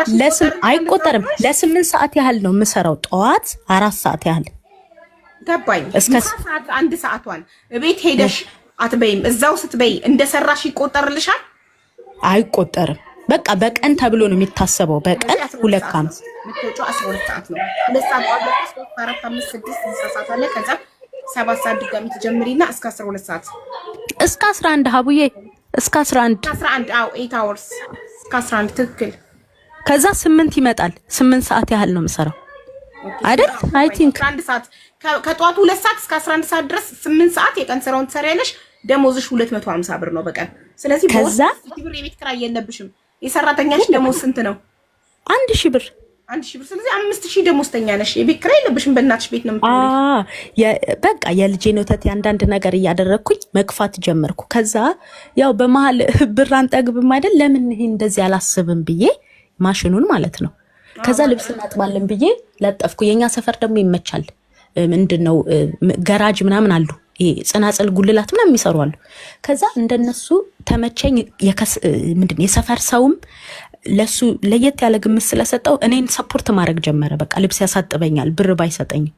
አይቆጠርም። ለ8 ሰዓት ያህል ነው የምሰራው። ጠዋት 4 ሰዓት ያህል። ገባኝ። እስከ ሰዓት 1 ሰዓቷን ቤት ሄደሽ አትበይም። እዛው ስትበይ እንደሰራሽ ይቆጠርልሻል? አይቆጠርም። በቃ በቀን ተብሎ ነው የሚታሰበው። በቀን 2.50። የምትወጪው 12 ሰዓት ነው። 2 ሰዓት፣ ሶስት፣ አራት፣ አምስት፣ ስድስት ምሳ ሰዓት አለ። ከዛ 7 ሰዓት ድጋሚ ትጀምሪና እስከ 12 ሰዓት። እስከ 11 ሀቡዬ፣ እስከ 11። 11፣ አዎ፣ 8 hours እስከ 11፣ ትክክል። ከዛ 8 ይመጣል። 8 ሰዓት ያህል ነው የምሰራው አይደል? I think 11 ሰዓት፣ ከጠዋቱ 2 ሰዓት እስከ 11 ሰዓት ድረስ 8 ሰዓት የቀን ስራውን ትሰሪያለሽ። ደሞዝሽ 250 ብር ነው በቀን። ስለዚህ ከዛ ብር የቤት ኪራይ የለብሽም። የሰራተኛሽ ደሞዝ ስንት ነው? 1000 ብር። 1000 ብር። ስለዚህ 5000 ደሞዝተኛ ነሽ። የቤት ኪራይ የለብሽም። በእናትሽ ቤት ነው የምትኖሪው። በቃ የልጄን ወተት የአንዳንድ ነገር እያደረግኩኝ መግፋት ጀመርኩ። ከዛ ያው በመሀል ብር አንጠግብም አይደል? ለምን ይሄ እንደዚህ አላስብም ብዬ ማሽኑን ማለት ነው። ከዛ ልብስ እናጥባለን ብዬ ለጠፍኩ። የኛ ሰፈር ደግሞ ይመቻል። ምንድን ነው ገራጅ ምናምን አሉ፣ ይሄ ጽናጽል ጉልላት ምናምን የሚሰሩ አሉ። ከዛ እንደነሱ ተመቸኝ። ምንድን ነው የሰፈር ሰውም ለሱ ለየት ያለ ግምት ስለሰጠው እኔን support ማድረግ ጀመረ። በቃ ልብስ ያሳጥበኛል ብር ባይሰጠኝም፣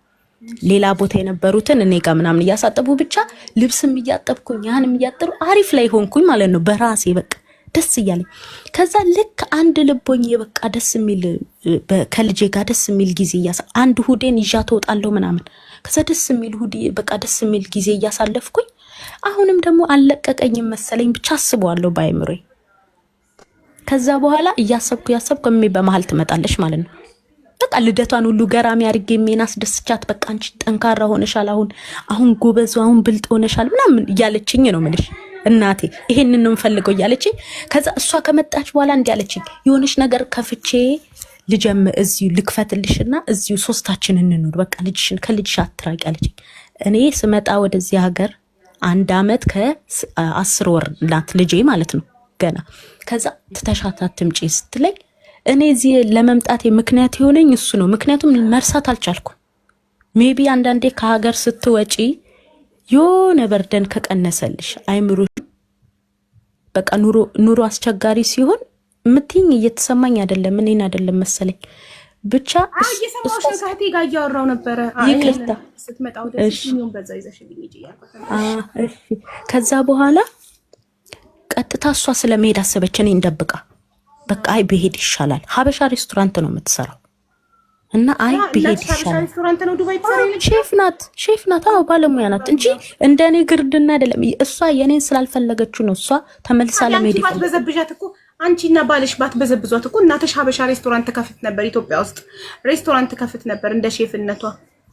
ሌላ ቦታ የነበሩትን እኔ ጋር ምናምን እያሳጠቡ፣ ብቻ ልብስም እያጠብኩኝ ያንም እያጠቡ አሪፍ ላይ ሆንኩኝ ማለት ነው በራሴ፣ በቃ ደስ እያለኝ። ከዛ ልክ አንድ ልቦኝ በቃ ደስ የሚል ከልጄ ጋር ደስ የሚል ጊዜ አንድ ሁዴን ይዣ ትወጣለሁ ምናምን። ከዛ ደስ የሚል ሁዴ፣ በቃ ደስ የሚል ጊዜ እያሳለፍኩኝ አሁንም ደግሞ አልለቀቀኝም መሰለኝ፣ ብቻ አስበዋለሁ በአይምሮዬ። ከዛ በኋላ እያሰብኩ እያሰብኩ እሜ በመሀል ትመጣለች ማለት ነው። በቃ ልደቷን ሁሉ ገራሚ አድርጌ እሜን አስደስቻት፣ በቃ አንቺ ጠንካራ ሆነሻል፣ አሁን አሁን ጎበዝ፣ አሁን ብልጥ ሆነሻል ምናምን እያለችኝ ነው የምልሽ፣ እናቴ ይሄንን ነው የምፈልገው እያለችኝ። ከዛ እሷ ከመጣች በኋላ እንዲህ አለችኝ፣ የሆነች ነገር ከፍቼ ልጀም እዚሁ ልክፈትልሽና እዚሁ ሶስታችን እንኑር፣ በቃ ልጅሽን ከልጅሽ አትራቂ አለችኝ። እኔ ስመጣ ወደዚህ ሀገር 1 አመት ከ10 ወር ናት ልጄ ማለት ነው ገና። ከዛ ትተሻት አትምጪ ስትለኝ እኔ እዚህ ለመምጣቴ ምክንያት የሆነኝ እሱ ነው። ምክንያቱም መርሳት አልቻልኩም። Maybe አንዳንዴ ከሀገር ስትወጪ የሆነ burden ከቀነሰልሽ አይምሮ በቃ ኑሮ ኑሮ አስቸጋሪ ሲሆን ምትኝ እየተሰማኝ አይደለም፣ እኔን አይደለም መሰለኝ ብቻ። እየሰማሁሽ ነው። ከእህቴ ጋር እያወራሁ ነበረ። ይቅርታ። ስትመጣ ወደዚህ በዛ ይዘሽልኝ ሂጂ እያልኳት። እሺ። ከዛ በኋላ ቀጥታ እሷ ስለመሄድ አሰበች፣ እኔን ደብቃ። በቃ አይ ብሄድ ይሻላል። ሀበሻ ሬስቶራንት ነው የምትሰራው እና አይ ብሄድ ይሻላል። ሬስቶራንት ነው ዱባይ ትሰራ? ሼፍ ናት፣ ሼፍ ናት። አዎ ባለሙያ ናት እንጂ እንደ እኔ ግርድና አይደለም። እሷ የኔን ስላልፈለገችው ነው እሷ ተመልሳ ለመሄድ። ባትበዘብዣት እኮ፣ አንቺና ባልሽ ባትበዘብዟት እኮ እናትሽ ሀበሻ ሬስቶራንት ከፍት ነበር፣ ኢትዮጵያ ውስጥ ሬስቶራንት ከፍት ነበር እንደ ሼፍነቷ።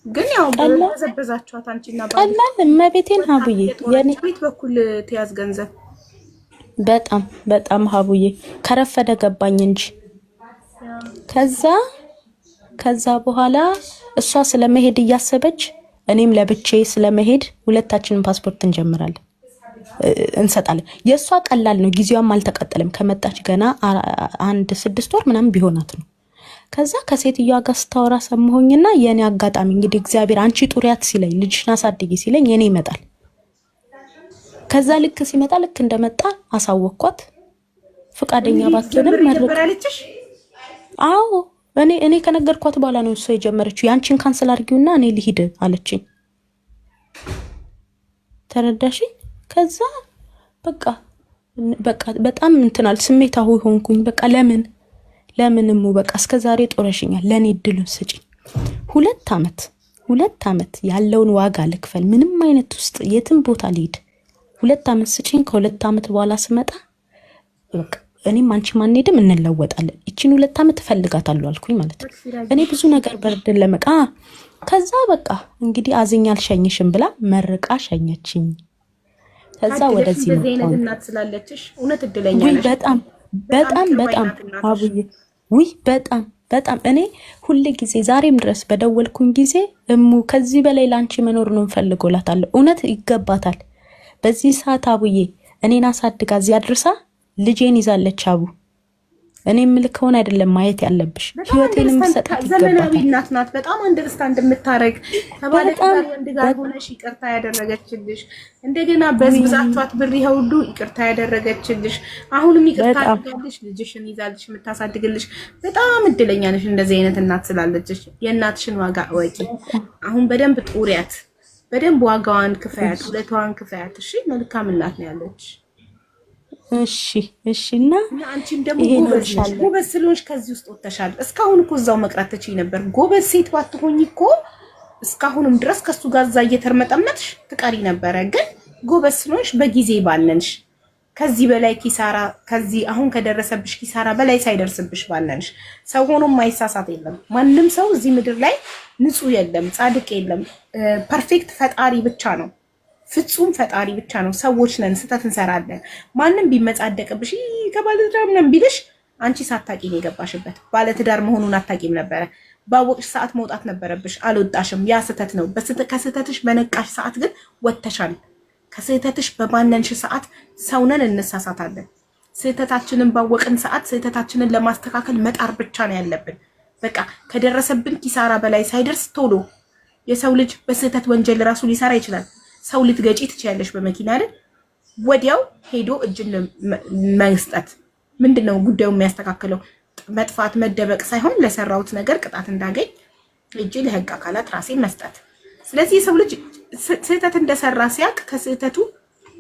ግን ያው በዘበዛችኋት አንቺና ባልሽ። ቀላል እመቤቴን ሀቡዬ የኔ ቤት በኩል ትያዝ ገንዘብ። በጣም በጣም ሀቡዬ ከረፈደ ገባኝ እንጂ። ከዛ በኋላ እሷ ስለመሄድ እያሰበች እኔም ለብቼ ስለመሄድ ሁለታችንን ፓስፖርት እንጀምራለን፣ እንሰጣለን። የእሷ ቀላል ነው፣ ጊዜዋም አልተቃጠለም። ከመጣች ገና አንድ 6 ወር ምናምን ቢሆናት ነው። ከዛ ከሴትዮዋ ጋር ስታወራ ሰማሁኝና የኔ አጋጣሚ እንግዲህ እግዚአብሔር አንቺ ጡሪያት ሲለኝ፣ ልጅሽን አሳድጊ ሲለኝ የኔ ይመጣል። ከዛ ልክ ሲመጣ፣ ልክ እንደመጣ አሳወቅኳት። ፈቃደኛ ባትሆንም መርቅ ያለችሽ? አዎ፣ እኔ ከነገርኳት በኋላ ነው እሷ የጀመረችው። ያንቺን cancel አድርጊውና እኔ ልሂድ አለችኝ። ተረዳሽኝ? ከዛ በቃ በቃ በጣም እንትናል ስሜታዊ ሆንኩኝ። በቃ ለምን ለምንሙ በቃ እስከ ዛሬ ጦረሽኛል፣ ለእኔ እድሉን ስጭኝ። 2 አመት 2 አመት ያለውን ዋጋ ልክፈል፣ ምንም አይነት ውስጥ የትም ቦታ ልሂድ፣ 2 ዓመት ስጪኝ፣ ከ2 ዓመት በኋላ ስመጣ በቃ እኔም አንቺም አንሄድም፣ እንለወጣለን። ይቺን 2 ዓመት እፈልጋታለሁ አልኩኝ ማለት ነው። እኔ ብዙ ነገር burden ለመቃ ከዛ በቃ እንግዲህ አዝኛ አልሸኝሽም ብላ መርቃ ሸኘችኝ። ከዛ ታድለሽ ወደዚህ እንደዚህ አይነት መጣሁ። እናት ስላለችሽ እውነት እድለኛ ውይ ነሽ። በጣም በጣም በጣም ቅርብ በጣም አይናት እናትሽ። አቡዬ፣ ውይ በጣም በጣም። እኔ ሁል ጊዜ ዛሬም ድረስ በደወልኩኝ ጊዜ እሙ ከዚህ በላይ ለአንቺ መኖር ነው እንፈልገው እላታለሁ። እውነት ይገባታል። በዚህ ሰዓት አቡዬ እኔን አሳድጋ እዚህ አድርሳ ልጄን ይዛለች። አቡ፣ እኔ የምልከውን አይደለም ማየት ያለብሽ፣ በጣም ህይወቴንም understand ሰጣት ዘመናዊ ይገባታል። እናት ናት። በጣም understand የምታረግ በጣም ከባለትዳር ወንድ ጋር ሆነሽ ይቅርታ ያደረገችልሽ፣ እንደገና በዝብዛችኋት ብር ይኸው ሁሉ ይቅርታ ያደረገችልሽ፣ አሁንም ይቅርታ አድርጋልሽ ልጅሽን ይዛልሽ የምታሳድግልሽ፣ በጣም እድለኛ ነሽ እንደዚህ አይነት እናት ስላለችሽ። የእናትሽን ዋጋ እወቂ። አሁን በደንብ ጡሪያት፣ በደንብ ዋጋዋን ክፈያት፣ ውለታዋን ክፈያት። እሺ፣ መልካም እናት ነው ያለች። እሺ። እና እና አንቺም ደግሞ ይሄ ነው ጎበዝ ነሽ። እልሻለሁ። ጎበዝ ስለሆንሽ ከዚህ ውስጥ ወጥተሻል። እስካሁን እኮ እዛው መቅረት ትችይ ነበር። ጎበዝ ሴት ባትሆኝ እኮ እስካሁንም ድረስ ከሱ ጋር እዛ እየተርመጠመጥሽ ትቀሪ ነበረ። ግን ጎበዝ ስለሆንሽ በጊዜ ባነንሽ። ከዚህ በላይ ኪሳራ፣ ከዚህ አሁን ከደረሰብሽ ኪሳራ በላይ ሳይደርስብሽ ባነንሽ። ሰው ሆኖ ማይሳሳት የለም። ማንም ሰው እዚህ ምድር ላይ ንጹሕ የለም፣ ጻድቅ የለም። Perfect ፈጣሪ ብቻ ነው። ፍጹም ፈጣሪ ብቻ ነው። ሰዎች ነን፣ ስህተት እንሰራለን። ማንም ቢመጻደቅብሽ ከባለትዳር ምናምን ቢልሽ አንቺ ሳታቂ ነው የገባሽበት። ባለትዳር መሆኑን አታቂም ነበረ። ባወቅሽ ሰዓት መውጣት ነበረብሽ፣ አልወጣሽም። ያ ስህተት ነው። ከስህተትሽ በነቃሽ ሰዓት ግን ወጥተሻል። ከስህተትሽ በባነንሽ ሰዓት፣ ሰውነን እንሳሳታለን። ስህተታችንን ባወቅን ሰዓት ስህተታችንን ለማስተካከል መጣር ብቻ ነው ያለብን። በቃ ከደረሰብን ኪሳራ በላይ ሳይደርስ ቶሎ። የሰው ልጅ በስህተት ወንጀል ራሱ ሊሰራ ይችላል። ሰው ልትገጪ ትችያለሽ በመኪና አይደል? ወዲያው ሄዶ እጅን መስጠት ምንድን ነው ጉዳዩ የሚያስተካክለው? መጥፋት መደበቅ ሳይሆን ለሰራሁት ነገር ቅጣት እንዳገኝ እጅ ለህግ አካላት ራሴን መስጠት። ስለዚህ የሰው ልጅ ስህተት እንደሰራ ሲያውቅ ከስህተቱ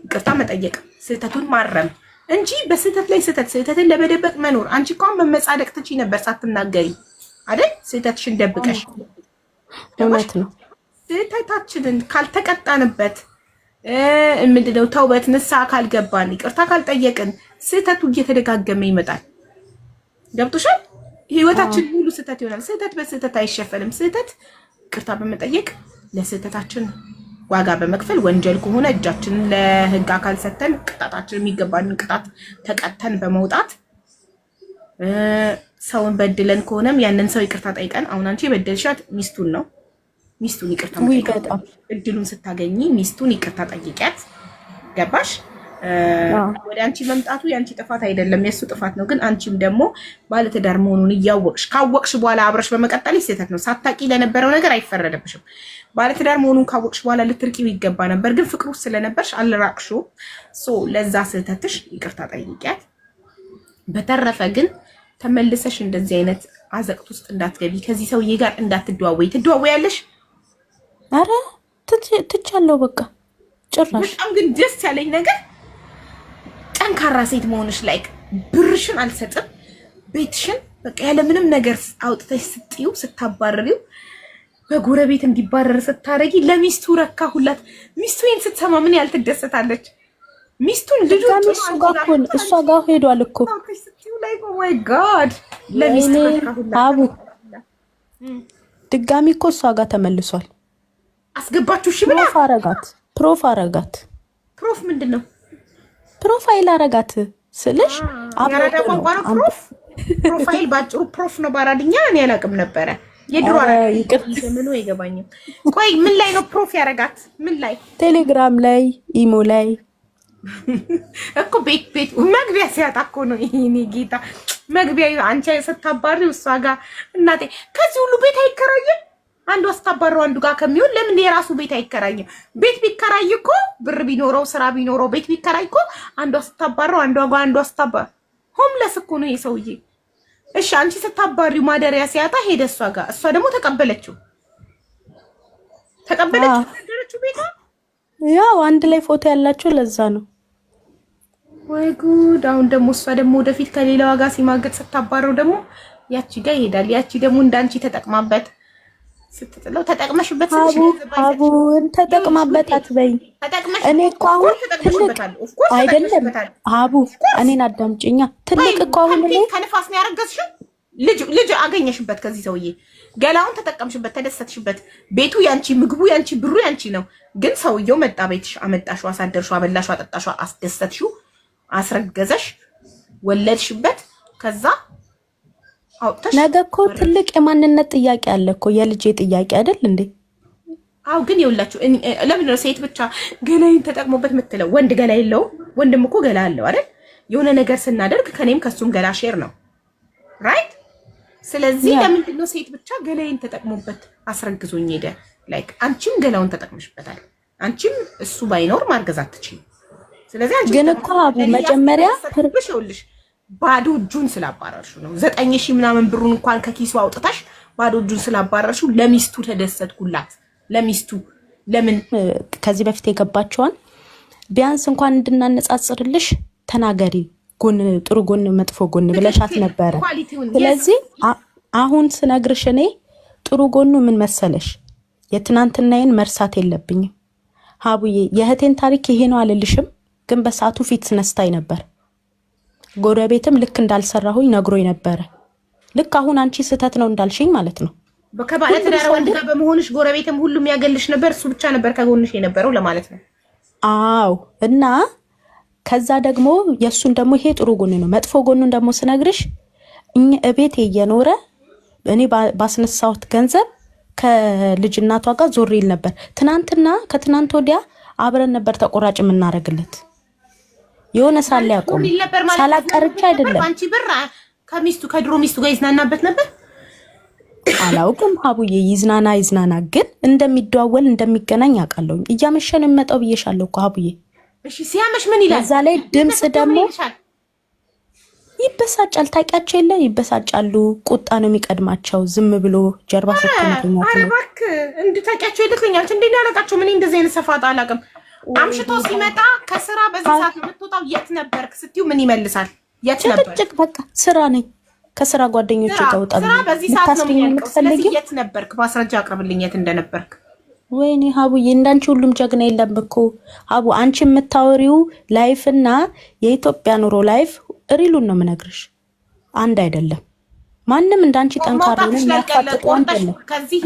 ይቅርታ መጠየቅ፣ ስህተቱን ማረም እንጂ በስህተት ላይ ስህተት፣ ስህተትን ለመደበቅ መኖር። አንቺ እኮ አሁን መመጻደቅ ትችይ ነበር ሳትናገሪ አይደል? ስህተትሽን ደብቀሽ። እውነት ነው። ስህተታችንን ካልተቀጣንበት፣ ምንድነው፣ ተውበት ንስሐ ካልገባን፣ ይቅርታ ካልጠየቅን ስህተቱ እየተደጋገመ ይመጣል። ገብቶሻል? ህይወታችን ሙሉ ስህተት ይሆናል። ስህተት በስህተት አይሸፈንም። ስህተት ይቅርታ በመጠየቅ፣ ለስህተታችን ዋጋ በመክፈል፣ ወንጀል ከሆነ እጃችንን ለህግ አካል ሰጥተን ቅጣታችን የሚገባንን ቅጣት ተቀጥተን በመውጣት፣ ሰውን በድለን ከሆነም ያንን ሰው ይቅርታ ጠይቀን፣ አሁን አንቺ የበደልሻት ሚስቱን ነው። ሚስቱን ይቅርታ መጠየቅ፣ እድሉን ስታገኚ ሚስቱን ይቅርታ ጠይቂያት። ገባሽ? ወደ አንቺ መምጣቱ የአንቺ ጥፋት አይደለም፣ የእሱ ጥፋት ነው። ግን አንቺም ደግሞ ባለትዳር መሆኑን እያወቅሽ፣ ካወቅሽ በኋላ አብረሽ በመቀጠል ስህተት ነው። ሳታቂ ለነበረው ነገር አይፈረደብሽም። ባለትዳር መሆኑን ካወቅሽ በኋላ ልትርቂው ይገባ ነበር። ግን ፍቅሩ ስለነበርሽ አልራቅሽውም። So ለዛ ስህተትሽ ይቅርታ ጠይቂያት። በተረፈ ግን ተመልሰሽ እንደዚህ አይነት አዘቅት ውስጥ እንዳትገቢ፣ ከዚህ ሰውዬ ጋር እንዳትደዋወይ። ትደዋወያለሽ? አረ ትቻለሁ፣ በቃ ጭራሽ። በጣም ግን ደስ ያለኝ ነገር ጠንካራ ሴት መሆንሽ። Like ብርሽን አልሰጥም፣ ቤትሽን በቃ ያለ ምንም ነገር አውጥተሽ ስጥዩ፣ ስታባርሪው፣ በጎረቤት እንዲባረር ስታረጊ ለሚስቱ ረካ ሁላት። ሚስቱ ይሄን ስትሰማ ምን ያህል ትደሰታለች? ሚስቱን ልጆቹ እሱ ጋር እኮ እሷ ጋር ሄዷል እኮ። Like oh my God፣ ለሚስቱ ረካ ሁላት። አቡ፣ ድጋሚ እኮ እሷ ጋር ተመልሷል። አስገባችሁ እሺ ብላ Prof አረጋት፣ prof አረጋት። Prof ምንድን ነው? Profile አረጋት ስልሽ የአራዳ ቋንቋ ነው። Prof፣ profile፣ ባጭሩ prof ነው በአራድኛ። እኔ አላውቅም ነበረ። የድሮ ምኑ አይገባኝም። ቆይ ምን ላይ ነው prof ያረጋት? ምን ላይ? ቴሌግራም ላይ፣ ኢሞ ላይ። እኮ ቤት ቤት መግቢያ ሲያጣ እኮ ነው። ይሄኔ ጌታ፣ መግቢያ አንቺ ስታባሪው እሷ ጋር። እናቴ፣ ከዚህ ሁሉ ቤት አይከራይም። አንዷ ስታባረው አንዱ ጋር ከሚሆን ለምን የራሱ ቤት አይከራይም? ቤት ቢከራይ እኮ፣ ብር ቢኖረው፣ ስራ ቢኖረው፣ ቤት ቢከራይ እኮ አንዷ ስታባረው አንዷ ጋር፣ አንዷ ስታባ homeless እኮ ነው ይሄ ሰውዬ። እሺ፣ አንቺ ስታባሪው ማደሪያ ሲያጣ ሄደ እሷ ጋር። እሷ ደግሞ ተቀበለችው፣ ተቀበለችው፣ አደረችው ቤቷ። ያው አንድ ላይ ፎቶ ያላቸው ለዛ ነው። ወይ ጉድ! አሁን ደግሞ እሷ ደግሞ ወደፊት ከሌላዋ ጋር ሲማግጥ ስታባረው ደግሞ ያቺ ጋር ይሄዳል። ያቺ ደግሞ እንዳንቺ ተጠቅማበት ስትጥለው ተጠቅመሽበት ስልሽ ሀቡ ገንዘብ ባይሰጥሽ ሀቡን ተጠቅማበት አትበይ። ተጠቅመሽ እኔ እኮ አሁን ትልቅ ተጠቅመሽበታል። Of course አይደለም ተጠቅመሽበታል። ሀቡ፣ እኔን አዳምጪኛ። ትልቅ እኮ አሁን እኔ ከንፋስ ነው ያረገዝሽው። ልጅ አገኘሽበት ከዚህ ሰውዬ፣ ገላውን ተጠቀምሽበት፣ ተደሰትሽበት። ቤቱ ያንቺ፣ ምግቡ ያንቺ፣ ብሩ ያንቺ ነው። ግን ሰውየው መጣ ቤትሽ፣ አመጣሽው፣ አሳደርሽው፣ አበላሽው፣ አጠጣሽው፣ አስደሰትሽው፣ አስረገዘሽ፣ ወለድሽበት። ከዛ አውጥተሽ ነገ እኮ ትልቅ የማንነት ጥያቄ አለ እኮ፣ የልጄ ጥያቄ አይደል እንዴ? አዎ ግን ይኸውላችሁ፣ ለምንድን ነው ሴት ብቻ ገላይን ተጠቅሞበት የምትለው? ወንድ ገላ የለውም? ወንድም እኮ ገላ አለው አይደል? የሆነ ነገር ስናደርግ ከኔም ከሱም ገላ share ነው፣ right? ስለዚህ ለምንድን ነው ሴት ብቻ ገላይን ተጠቅሞበት አስረግዞኝ ሄደ? Like አንቺም ገላውን ተጠቅመሽበታል። አንቺም እሱ ባይኖር ማርገዝ አትችይም። ስለዚህ አንቺ ግን እኮ ሀቡ መጀመሪያ ያስደሰትኩብሽ ይኸውልሽ ባዶ እጁን ስላባረርሽው ነው። 9,000 ምናምን ብሩን እንኳን ከኪሱ አውጥተሽ ባዶ እጁን ስላባረርሽው ለሚስቱ ተደሰትኩላት። ለሚስቱ ለምን ከዚህ በፊት የገባቸዋን ቢያንስ እንኳን እንድናነጻጽርልሽ ተናገሪ፣ ጎን ጥሩ ጎን መጥፎ ጎን ብለሻት ነበረ። Quality ውን ስለዚህ አሁን ስነግርሽ እኔ ጥሩ ጎኑ ምን መሰለሽ፣ የትናንትናዬን መርሳት የለብኝም ሀቡዬ። የእህቴን ታሪክ ይሄ ነው አልልሽም፣ ግን በሰዓቱ ፊት ነስታኝ ነበር። ጎረቤትም ልክ እንዳልሰራሁኝ ነግሮኝ ነበረ። ልክ አሁን አንቺ ስህተት ነው እንዳልሽኝ ማለት ነው። ከባለ ትዳር ወንድ ጋር በመሆንሽ ጎረቤትም ሁሉም ያገልሽ ነበር፣ እሱ ብቻ ነበር ከጎንሽ የነበረው ለማለት ነው። አዎ፣ እና ከዛ ደግሞ የእሱን ደግሞ ይሄ ጥሩ ጎን ነው። መጥፎ ጎኑን ደግሞ ስነግርሽ እኛ እቤቴ እየኖረ እኔ ባስነሳሁት ገንዘብ ከልጅ እናቷ ጋር ዞር ይል ነበር። ትናንትና ከትናንት ወዲያ አብረን ነበር ተቆራጭ የምናደርግለት። የሆነ ሳለ ያቆም ዞር ይል ነበር ማለት ሳላቀርቻ አይደለም። በአንቺ ብር ከሚስቱ ከድሮ ሚስቱ ጋር ይዝናናበት ነበር። አላውቅም ሀቡዬ፣ ይዝናና ይዝናና፣ ግን እንደሚደዋወል እንደሚገናኝ አውቃለሁኝ። እያመሸ ነው የሚመጣው ብዬሻለሁ እኮ ሀቡዬ። እሺ ሲያመሽ ምን ይላል? በዛ ላይ ድምፅ ምን ደግሞ ይልሻል? ይበሳጫል። ታውቂያቸው የለ ይበሳጫሉ። ቁጣ ነው የሚቀድማቸው። ዝም ብሎ ጀርባ ሰጥቶ መተኛት ኧረ ነው። እባክህ እንድታውቂያቸው ይልክልኛል። እንዴ አላውቃቸውም። እኔ እንደዚህ አይነት ሰፋጣ አላውቅም። አምሽቶ ሲመጣ ከስራ በዚህ ሰዓት ነው የምትወጣው፣ የት ነበርክ ስትይው ምን ይመልሳል? የት ነበር? ጭቅጭቅ በቃ ስራ ነኝ፣ ከስራ ጓደኞች ስራ ጋር ወጣ ስራ በዚህ ሰዓት ነው ልታስሪኝ የሚያልቀው። ስለዚህ የምትፈልጊው የት ነበርክ? ማስረጃ አቅርብልኝ የት እንደነበርክ። ወይኔ ሀቡዬ እንዳንቺ ሁሉም ጀግና የለም እኮ ሀቡ። አንቺ የምታወሪው life እና የኢትዮጵያ ኑሮ life real ኡን ነው የምነግርሽ፣ አንድ አይደለም። ማንም እንዳንቺ ጠንካራ ሆኖ መውጣትሽ ላልቀረ የሚያፋጥጥ ወንድ ቆርጠሽ የለም። ከዚህ